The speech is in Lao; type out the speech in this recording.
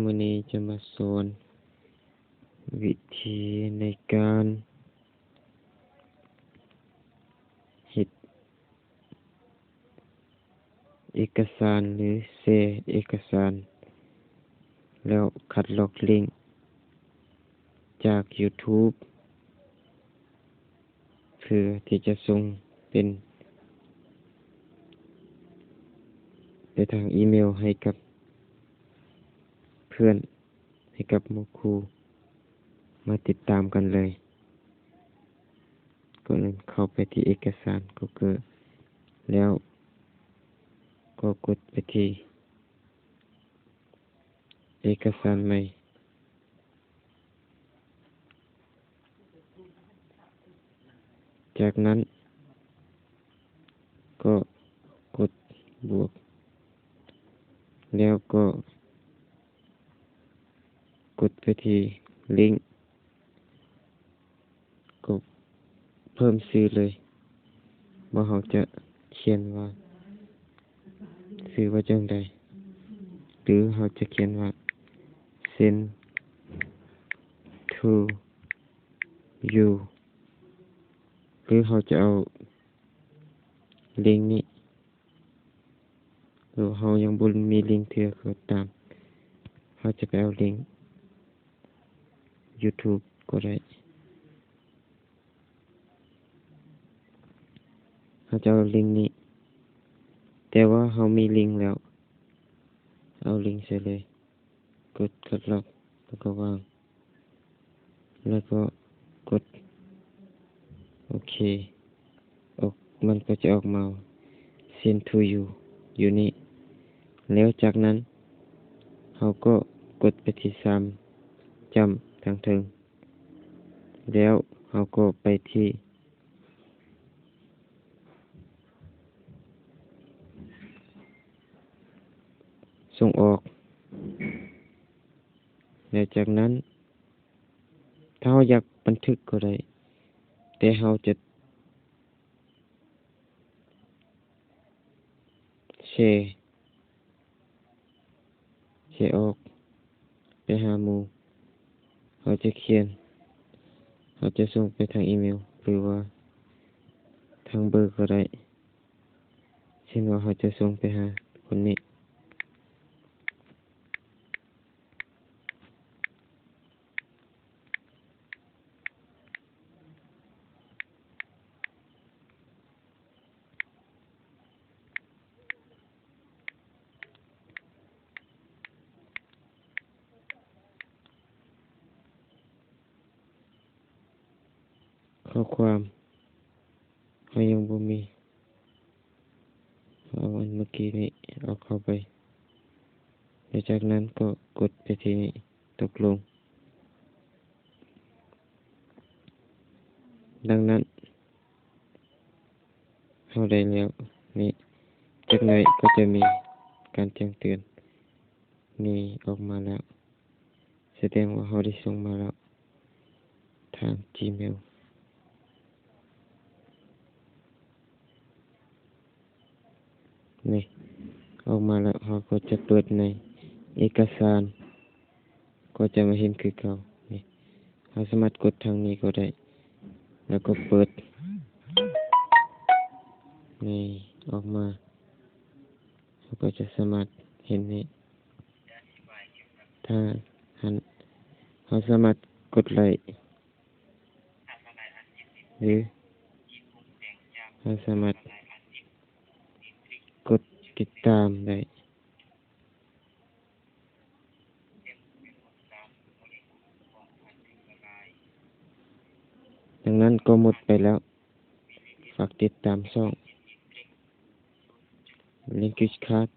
ມື້ນີ້ຈະມາສອນວິທີໃນການເຮັດເອກະສານ ຫຼື ແຊເອກະສານ ແລ້ວຄັດລອກລິງຈາກ YouTube ເພື່ອທີ່ຈະສົ່ງເປັນ ໄປທາງອີເມວໃຫ້ກັບເພື່ອນ ໃຫ້ກັບໝູ່ຄູ່ ມາຕິດຕາມກັນເລີຍ. ກ່ອນອື່ນເຂົ້າໄປທີ່ເອກະສານ Google ແລ້ວກໍກົດໄປທີ່ເອກະສານໃໝ່. ຈາກນັ້ນກໍກົດບວກ ແລ້ວກໍກົດໄປທີ່ລິງ ກໍເພີ່ມຊື່ເລີຍ ວ່າເຮົາຈະຂຽນວ່າ ຊື່ວ່າຈັ່ງໃດ ຫຼື ເຮົາຈະຂຽນວ່າ Send to you ຫຼື ເຮົາຈະເອົາລິງນີ້ ຫຼື ເຮົາຍັງບໍ່ມີລິງເທື່ອກໍຕາມ ເຮົາຈະໄປເອົາລິງ YouTube ກໍໄດ້. ເຮົາຈະເອົາລິງນີ້ ແຕ່ວ່າເຮົາມີລິງແລ້ວ ເອົາລິງໃສ່ເລີຍ ກົດຄັດລອກ ແລ້ວກໍວາງ ແລ້ວກໍກົດໂອເຄ ອອກ ມັນກໍຈະອອກມາ Send to you ຢູ່ນີ້ ແລ້ວຈາກນັ້ນເຮົາກໍກົດໄປທີ່ສາມຈ້ຳທາງເທິງ ແລ້ວເຮົາກໍໄປທີ່ ສົ່ງອອກ ແລະ ຈາກນັ້ນ ຖ້າເຮົາຢາກບັນທຶກກໍໄດ້ ແຕ່ເຮົາຈະແຊ ແຊອອກໄປຫາໝູ່ ເຮົາຈະຂຽນ ເຮົາຈະສົ່ງໄປທາງອີເມວ ຫຼືວ່າທາງເບີກໍໄດ້ ເຊັ່ນວ່າເຮົາຈະສົ່ງໄປຫາຄົນນີ້. ຂໍ້ຄວາມເຮົາຍັງບໍ່ມີ ເຮົາເອົາອັນເມື່ອກີ້ນີ້ເອົາເຂົ້າໄປ ແລະ ຈາກນັ້ນກໍກົດໄປທີ່ນີ້ ຕົກລົງ. ດັ່ງນັ້ນ ເຮົາໄດ້ແລ້ວນີ້ ຈັກໜ້ອຍກໍຈະມີການແຈ້ງເຕືອນນີ້ອອກມາແລ້ວ ສະແດງວ່າເຮົາໄດ້ສົ່ງມາແລ້ວ ທາງ Gmail. ນີ້ ອອກມາແລ້ວ ເຮົາກໍຈະເປີດໃນເອກະສານ ກໍຈະມາເຫັນຄືເກົ່າ. ນີ້ ເຮົາສາມາດກົດທາງນີ້ກໍໄດ້ ແລ້ວກໍເປີດ ນີ້ ອອກມາ ເຮົາກໍຈະສາມາດເຫັນນີ້ ຖ້າຫັ້ນ ເຮົາສາມາດກົດໄລ້ ຫຼື ເຮົາສາມາດກົດຕິດຕາມໄດ້. ດັ່ງນັ້ນກໍໝົດໄປແລ້ວ. ຝາກຕິດຕາມຊ່ອງ Language Card